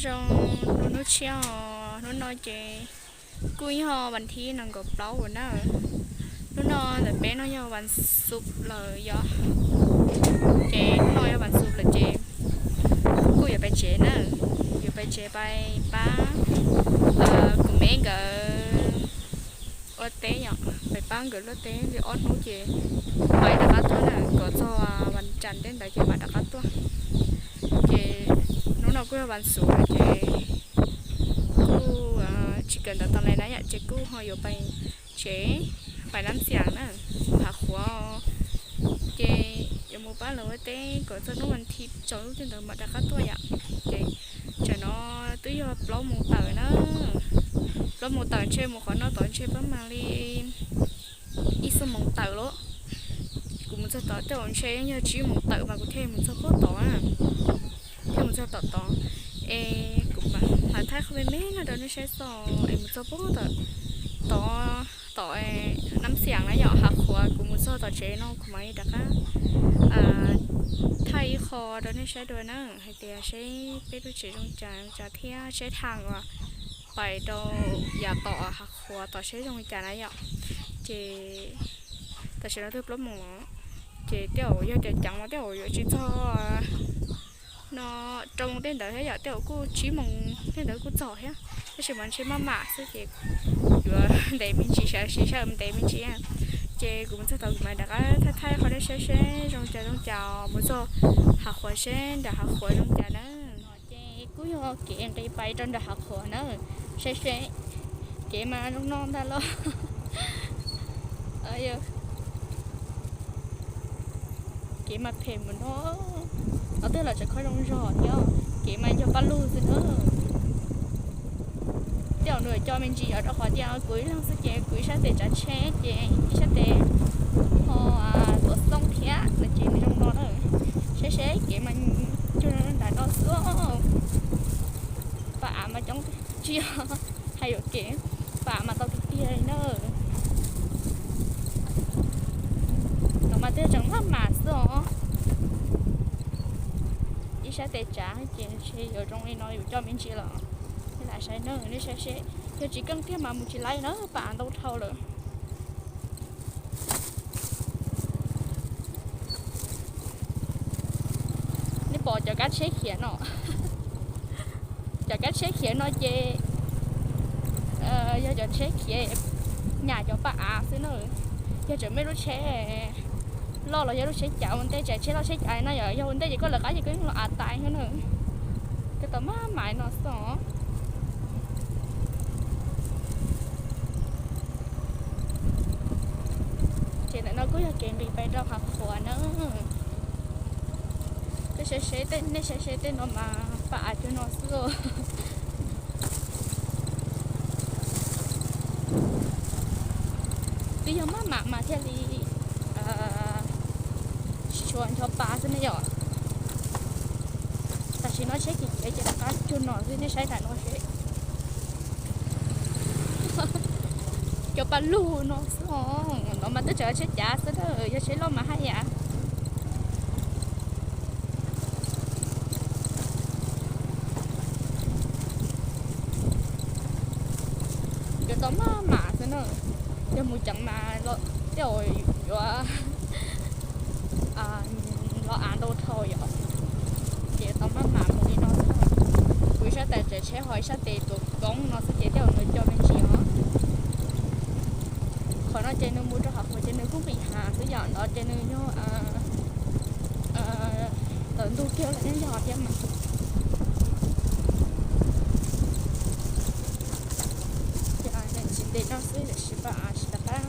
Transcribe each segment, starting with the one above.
Zoo, hnub tshiab os, hnub no ces kuj yog vas thib nees nkaum plaub lawm na. Hnub no ntawm peb no yog vas xuv lawm yom, ces hnub no yog vas xuv lawm ces kuj yuav pais tsev na, yuav pais tsev pais pab kuv me nkawd ua teb yom, pais pab nkawd luaj teb li ob hnub ces mam rov qab tuaj na, kom txog vas tsam tej ntawd ces mam rov qab tuaj. Ces hnub no kuj yog vas xuv lawm ces kuj tsis kawm ntawv tas li na yom, ces kuj ho yuav pais tsev, pais Nab Xias na, mus hav qhuav, ces yuav mus pab lawv ua teb kom txog hnub vas thib tsaus ntuj tej ntawd mam rov qab tuaj yom. Ces tsam no twb yog plaub moos tawm na, plaub moos tawm ntshe mus qhov no tod ntshe pab mas li ib xuab moos tawm lauj. Kuv mus txog tod tej zaum ntshe yog tsib moos tawm mas kuv thiaj mus txog puag tod, thiaj mus txog tom tod. Es kuv mam hais thaij qhov me me no rau nej saib xwb es mus txog puag tom, tom Nab Xias na yom, hav qhuav. Kuv mus txog tom tsev no kuv mam li rov qab thaij ib qho rau nej saib dua na, hais tias seb peb lub tsev zoo cas cas thiab seb thaum uas pais rau yav tom hav qhuav tom seb zoo li cas na yom. Ces tam sim no twb plaub moos, ces tej zaum yog tias ceev mas tej zaum yuav tsis txog no rau moos tej ntawd thiab yom, tej zaum kuj tsib moos tej ntawd kuj txog thiab, tab sis mas ntshe maj mam xwb ces yuav ntev me ntsis, sawv siv sawv ntev me ntsis. Ces kuv mus txog tod kuv mam rov qab thaij thaij qhov nej saib seb zoo cas zoo cas, mus txog hav qhuav seb nram hav qhuav zoo cas na. Ces kuj yog kev nqis pais rau nram hav qhuav na, saib seb kev mas zoo no ntag lauj. Kev mas phem mus no, qhov twg los tseem kho zoo zog thiab, kev mas yog paj lug xwb na. Tej zaum nws coj me ntsis yom, rau qhov tias kuv ib leeg xwb ces kuv ib sab tes tsav tsheb ces ib sab tes ho tuav xoob thiab no ces nws zoo no na. Saib seb kev mas cuag nram no xwb. Paj av mas coob tsis yog, hais yuam kev, paj av mas ntau tiag tiag li na. No mas twb tseem maj mam xwb os. Ib sab tes tsav ces ntshe yuav zoo li no yus coj me ntsis los. Nej lam saib na, nej saib seb, yog tsis keej tiag mas mus tsis laib na, paj av ntau dhau lawm. Nej pom cov kab tsheb khiav no, cov kab tsheb khiav no ces yog cov tsheb khiav nyam cov paj av xwb na. Yog tseem muaj lub tsheb loj los yog lub tsheb cav ua ntej, tsheb loj tsheb cav no yog ua ntej ces koj lawv qab ces koj yeej los av tais no na. Koj tau maj mam no xwb os. Ces ntawm no kuj yog kev nqis pais rau hav qhuav na. Koj saib seb, nej saib seb tej no mas paj av cuag no xwb. Twb yog maj mam mas thiaj li tsis tshua ncho pa xwb ne yom. Tam sim no tsheb khiav khiav ces rov qab cuag no xwb, nej saib nram no seb. Cov paj lug no xwb os, no mas twb tseem tsheb cav xwb na, yog tsheb loj mas haj yam. Yuav tau maj mam xwb na, yog mus ceev mas tej zaum yuav los av ntau dhau yom. Ces yuav tau maj mam mus li no xwb. Kuv ib sab tes tsav tsheb ho ib sab tes tuav koob no xwb ces tej zaum nws coj me ntsis os. Qhov no ces nws mus rau hav qhuav ces nws kuj nqis hav xwb yom, no ces nws yog tawm ntug kiag lawm nyob yog thiab mas. Ces tsis ntev no xwb, tsis paj av tsis rov qab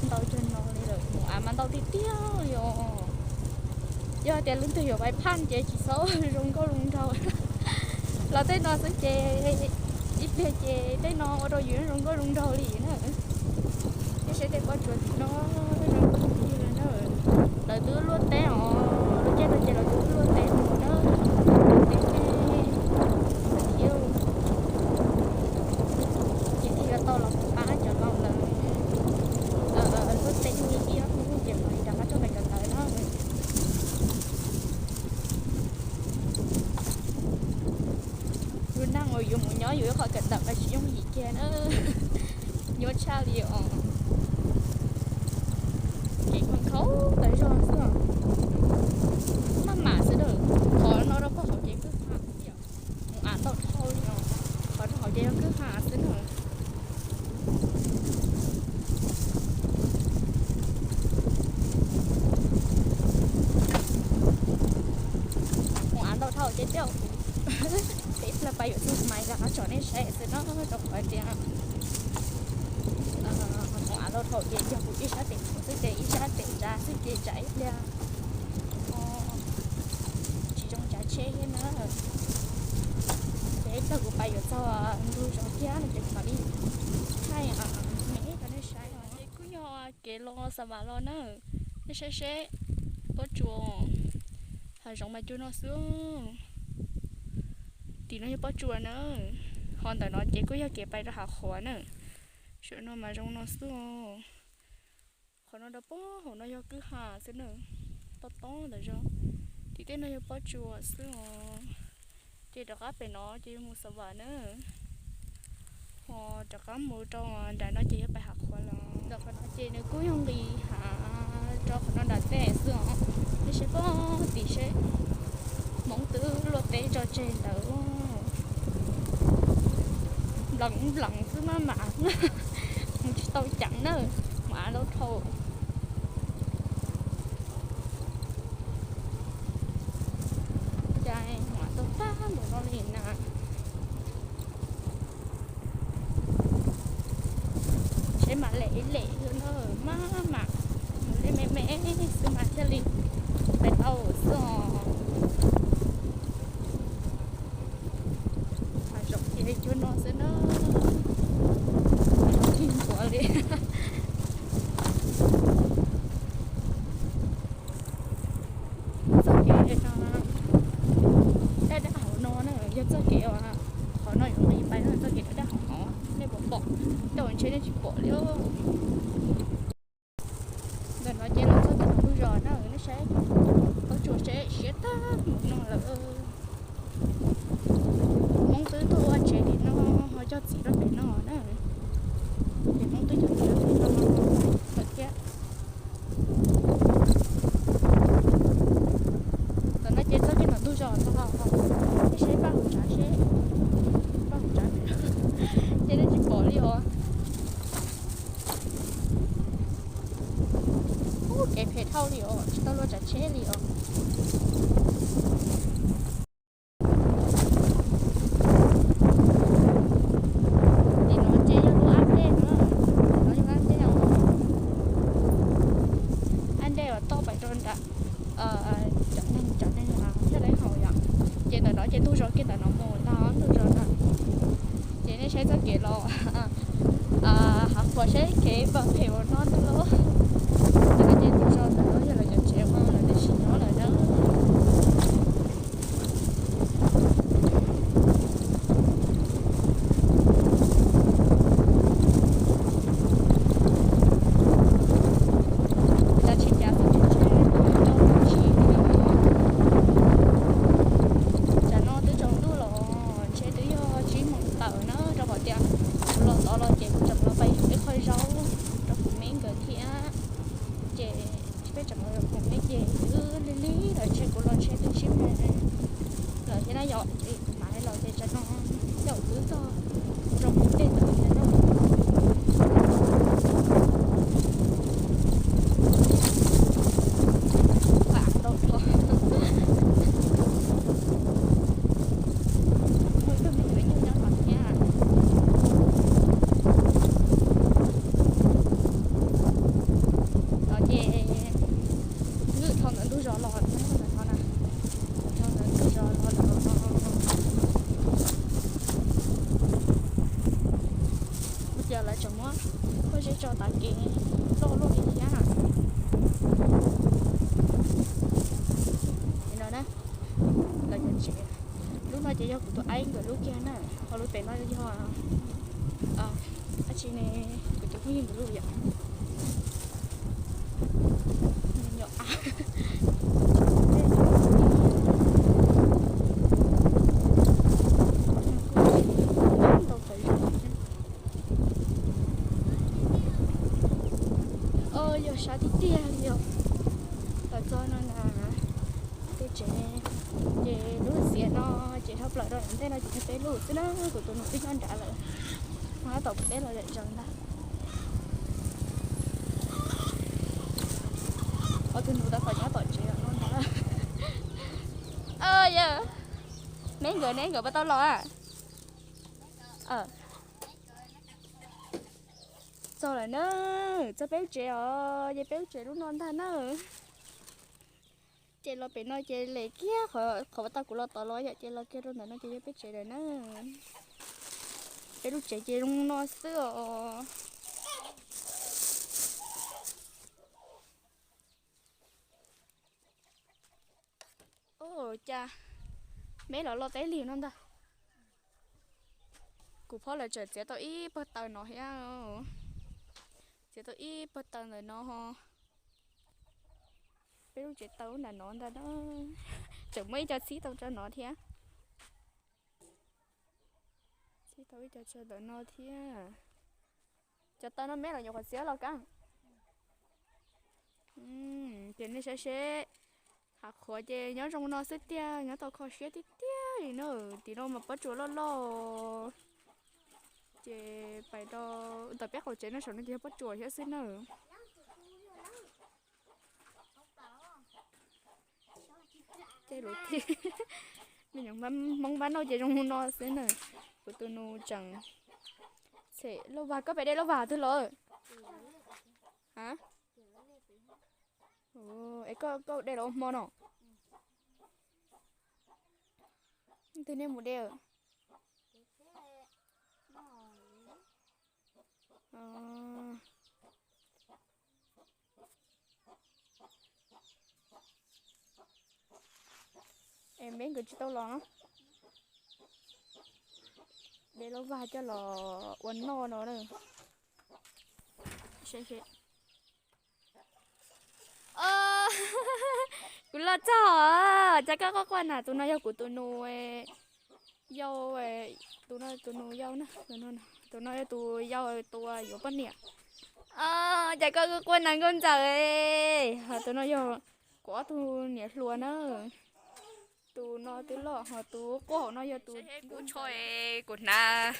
ntau cuag no li lawm, mus av mas ntau tiag tiag li os. Yog tias leej twg yuav pais phaj ces tsis txhob zoo nkauj zoo nraug. Los tej no xwb ces ib pliag ces tej no ua rau yus zoo nkauj zoo nraug li na. Tej saib tej pob tsuas tim no zoo nkauj tiag na. Lawv twb luaj teb os, lub caij no ces lawv twb luaj teb mus na. Luaj teb thiab, ces thiaj yuav tau los pab cov laus lawv luaj teb ib ob hnub ces mam li rov qab tuaj pem cov ntawd na. Ntawm mas tsis yooj yim kiag na, nyuaj tshaj li os. Kev nkhaus nkhaus tas zog xwb os. Maj mam xwb na, qhov no rau puag hauv ces kwj ha, mus av ntau dhau li os, qhov rau hauv ces yog kwj ha xwb na. Mus av ntau dhau ces tej zaum kuv, ib pliag pais yuav txog Xas Mas los qab tsom nej saib xwb no, rau qhov tias mus av ntau dhau ces yog kuv ib sab tes mus xwb ces ib sab tes tsav xwb ces tsam ib pliag ho tsis zoo tsav tsheb thiab na. Ces ib pliag kuv pais yuav txog ntug zos kiag no ces kuv mam li thaij me rau nej saib os. Ces kuj yog kev los Xas Mas los na, nej saib seb, pob tsuas, hav zoov mas cuag no xwb. Tim no yog pob tsuas na, ho ntawm no ces kuj yog kev pais rau Hav Qhuav na. Saum no mas zoo no xwb os. Qhov no rau puag hauv no yog kwj ha xwb na, tob tob ntawm zog. Tim tej no yog pob tsuas xwb os. Ces rov qab pem no ces yuav mus Xas Mas na, ho rov qab mus rau nram no ces yuav pais Hav Qhuav los. Ntawm qhov no ces nws kuj yog nqis hav rau qhov no nram tej xwb os. Nej saib puag tim seb, Hmoob twb luaj teb tso tseg ntawd. Nplees nplees xwb maj mam, mus tsis tau ceev na, mus av ntau dhau. Cas mus av tau tag npaum no li na. Tsheb mas lem ib lem xwb na, maj mam mus li me me xwb mas thiaj li pais tau xwb os. Hav zoov ces cuag no xwb na, tsis nquav li. Txoj kev no daj daj hauv no na, yog txoj kev uas qhov no yuav nqis pais no, txoj kev daj daj hauv no, nej puas pom? Tej uas ntshe nej tsis pom li. Ntawm no ces los txog tim ntug zos na, nej saib, pob tsuas seb siab tag npaum no lawm. Hmoob twb tuaj ua tsev tim no, ho cog txiv rau pem no na. Ces Hmoob twb cog txiv rau pem no lawm thiab. Ntawm no ces txog kiag ntawm ntug zos tod, nej saib paj hauv tsav seb, paj hauv tsav ces nej tsis pom li os. Ub, kev phem dhau li os, tsis tau luag tsav tsheb li os. Tim no ces yog lub ab ntej no, tim no yog ab ntej os. Ab ntej uas toj pais rau nram cov neeg, cov neeg thiaj li haus yom. Ces ntawm no ces ntug zos kiag ntawm no mus ntag, ntug zos ntawd. Ces nej saib txoj kev los Hav Qhuav seb kev puas phem ua no ntag lauj. Ntawm no ces ntug zos ntawd yog lawv cov tsev uas lawv twb tsis nyob lawm na. Cas tsis cav xwb ces ntshe tsis, tsam no twb tsaus ntuj los ntshe twb yog tsib moos tawm na, rau qhov tias kuv los tod los ces kuv tseem los pais yuav ib qho zaub rau kuv me nkawd thiab. Ces peb tseem los yuav kuv me ces twb lig lig lawm, ntshe kuv los ntshe twb tsib moos lawm thiab na yom. Ces kuv mam li los ces tsam no caum twb txog rau mus tej ntawd thiab na. Vam tau dhau. Muaj ib tug me nyuam nyuj nyob no thiab. No ces lwm dhau ntawm ntug zos los thiab ntawm no na. Dhau ntawm ntug zos los lawm. Ua cas lawv tseem muab pob zeb tso tav kev loj luaj li thiab na. Li no na, lawv cov tsev. Lub no ces yog kuv tus aib nkawd lub kiag na, ho lub pem no yog dab tsi ne, kuv tus phooj ywg nkawd lub yom. Me nyuam av, kuj tsis tau tsev. Ces lub xiav no ces dhau plaws rau ntej no ces yog peb lub xwb na, kuv tus nus twb nyob nrad lawm. Ho tab tom peb los zom zaws ntag. Ob tug nus tab tom nyob tom tsev no ntag. Yog, neb nkawd, neb nkawd puas tau los a? Txog lawm na, txog peb lub tsev os, ces peb lub tsev lub no ntag na. Ces los pem no ces lem kiag qhov uas tau kuv los tod los yom, ces los kiag rau ntawm no ces yog peb tsev lawm na. Peb lub tsev ces zoo no xwb os. Ua cas meb los loj teb lig no ntag. Kuv phob lawv tseem txiav tau ib pawg taws no thiab. Txiav tau ib pawg taws ntawm no ho. Peb lub tsev taws nram no ntag na. Tseem muaj ib co txhib tau rau no thiab. Txhib tau ib co rau ntawm no thiab. Cov taws no meb los nyuam qhuav txiav los kab. Ces nej saib seb, hav qhuav ces nyob zoo no xwb tiag, nyob tau kho siab tiag tiag li na. Tim no mas pob tsuas loj loj. Ces pais rau ntawm peb qaum tsev no saum no ces yog pob tsuas thiab xwb na. Ces lub thib me nyuam Hmoob npab noj ces zoo no xwb na. Kuv tus nus tseem, txhem lauj vag, koj pem de lauj vag twg los? A, es koj, koj de los ua hmo no? Twg nej mus de? Es me nkawd tsis tau los no. De lauj vag coj los ua noj no na. Kuv los txog, cas koj quaj quaj na? Tus no yog kuv tus nus yau, tus no tus nus yau na, tus no yog tus yau tus yuav poj niam. Cas koj quaj quaj na nkauj ntxawm? Ho tus no yog kuv ob tug niam hluas na. Tus no twb loj ho tus quaj hauv no yog tus kuv tsho, kuv hnav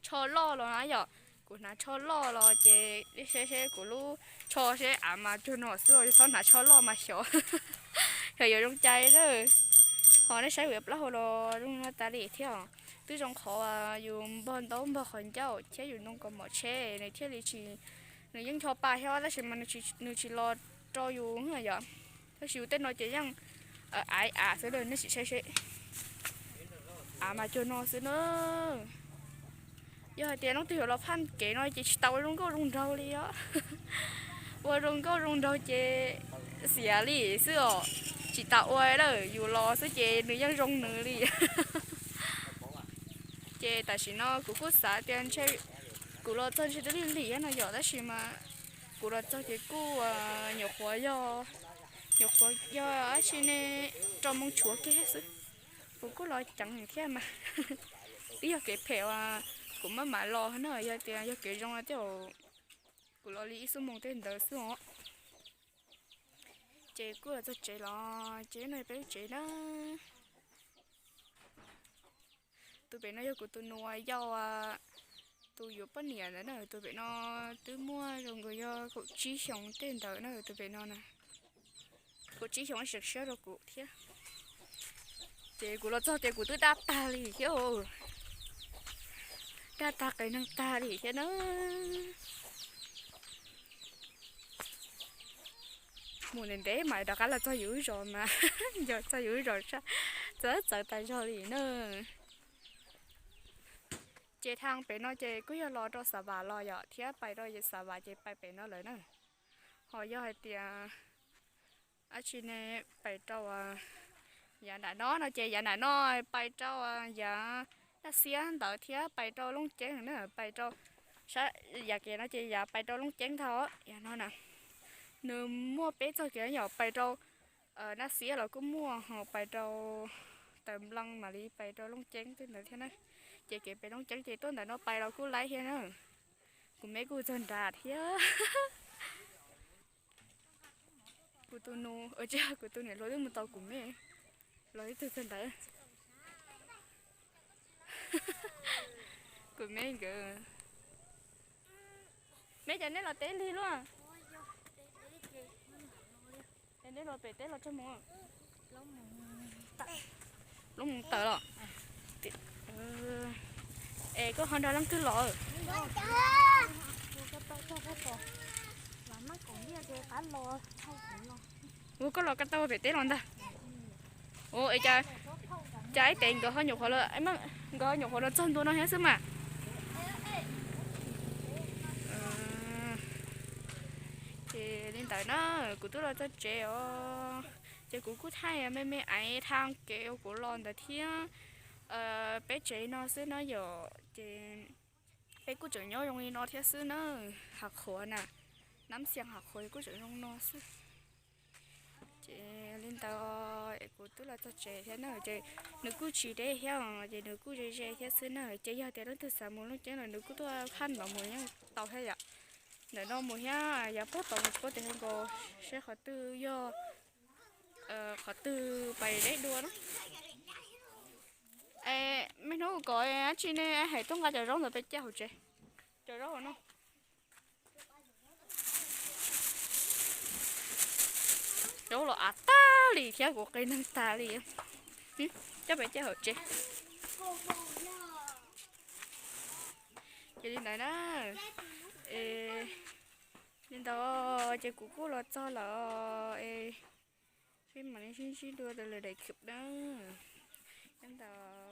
tsho loj los na yom. Kuv hnav tsho loj los ces saib seb kuv lub tsho seb av mas cuag no xwb, txhob hnav tsho loj mas xyov, xyov yuav zoo cai na. Ho nej saib kuv yuav plaub hau los zoo no tas li thiab. Twb zoo qhov yus npog ntaub npog qhov ncauj thiab yus ntoo kaus mom tsheb nws thiaj li tsis, nws yeej ncho pa thiab tab sis mas nws tsis los rau yus yom. Tab sis yus tej no ces yeej av av xwb, nej sim saib seb. Av mas cuag no xwb na. Yog hais tias leej twg yuav los phaj kev no ces tsis tau ua zoo nkauj zoo nraug li os. Ua zoo nkauj zoo nraug ces xiam li xwb os. Tsis tas ua lawm, yus los xwb ces nws yeej zoo nws li. Ces tam sim no kuv kuj xav tias ntshe kuv los txog ntshe twb lig lig no yom, tab sis mas kuv los txog ces kuj nyuam qhuav yog, nyuam qhuav yog dab tsi ne, rau moo tshuav kiag xwb. Kuv kuj los ceev thiab mas. Twb yog kev phem uas kuv maj mam los no, yog tias yog kev zoo no tej zaum kuv los li ib xuab moos tej ntawd xwb os. Ces kuj los txog tsev los ces no peb lub tsev na. Tus pem no yog kuv tus nus yau, tus yuav poj niam ntawd na. Tus pem no twb muaj zoo nkaus yog kaum tsib xyoos tej ntawd na, tus pem no na. Kaum tsib xyoos tseem siab rau kuv thiab. Ces kuv los txog ces kuv twb daj tag li thiab. Daj tag qe neeg tag li thiab na. Mus ntev ntev mas rov qab los txog yus lub zos mas, yog txog yus lub zos txawv txawv tas zog li na. Ces thaaj pem no ces kuj yog los rau Xav Vam los yom, thiab pais rau Xav Vam ces pais pem no lawm na. Ho yog hais tias dab tsi ne, pais rau yav nram no no ces yav nram no pais rau yav Naj Xiab ntawd thiab pais rau Looj Ceeb na, pais rau sab yav kev no ces yav pais rau Looj Ceeb ntag. Yav no na, nws muaj peb txoj kev yom, pais rau Naj Xiab los kuj muaj, ho pais rau Taws Nploos mam li pais rau Looj Ceeb tej ntawd thiab na. Ces kev pem Looj Ceeb ces tuaj ntawm no pais los kuj laib thiab na. Kuv me kuj txog nrad thiab. Kuv tus nus, tsis, kuv tus niam hluas twb mus tos kuv me. Los ib tug txog ntawd. Kuv me nkawd. Me cas neb los teb lig luaj? Es neb los pem teb los txog mus? Lub mus tawm los. Es koj ho nrog leej twg los? Ua koj los ko taw pem teb los ntag. Ua cas, cas ib tes nkawd ho nyuam qhuav, nkawd ho nyuam qhuav los txog ntua no thiab xwb mas. Ces li ntawd na, kuv twb los txog tsev os. Ces kuv kuj thaij me me aiv thav kev uas kuv los ntawd thiab. Peb tsev no xwb no yom, ces peb kuj tseem nyob zoo li no thiab xwb na. Hav qhuav na, nab xias hav qhuav kuj tseem zoo no xwb. Ces li ntawd es kuv twb los txog tsev thiab na, ces nws kuj tsis deb thiab, ces nws kuj ze ze thiab xwb na. Ces yog tias leej twg xav mus Looj Ceeb los nws kuj tuaj phaj ntawm mus yeej tau thiab yom. Ntawm no mus thiab yav puag tod mus puag tim Hoo Nkaus seb qhov twg yog qhov twg pais deb dua na. Es me hnub kom dab tsi ne, hais tuaj nqa cov zaub ntawd pais cia hauv tsev. Cov zaub no, zaub los av tag li thiab kuv qi neeg tag li. Coj pais cia hauv tsev. Ces li ntawd na, li ntawd ces kuv kuj los txog lawm es peb mam li sib ntsib dua rau lwm daim clip na. Li ntawd.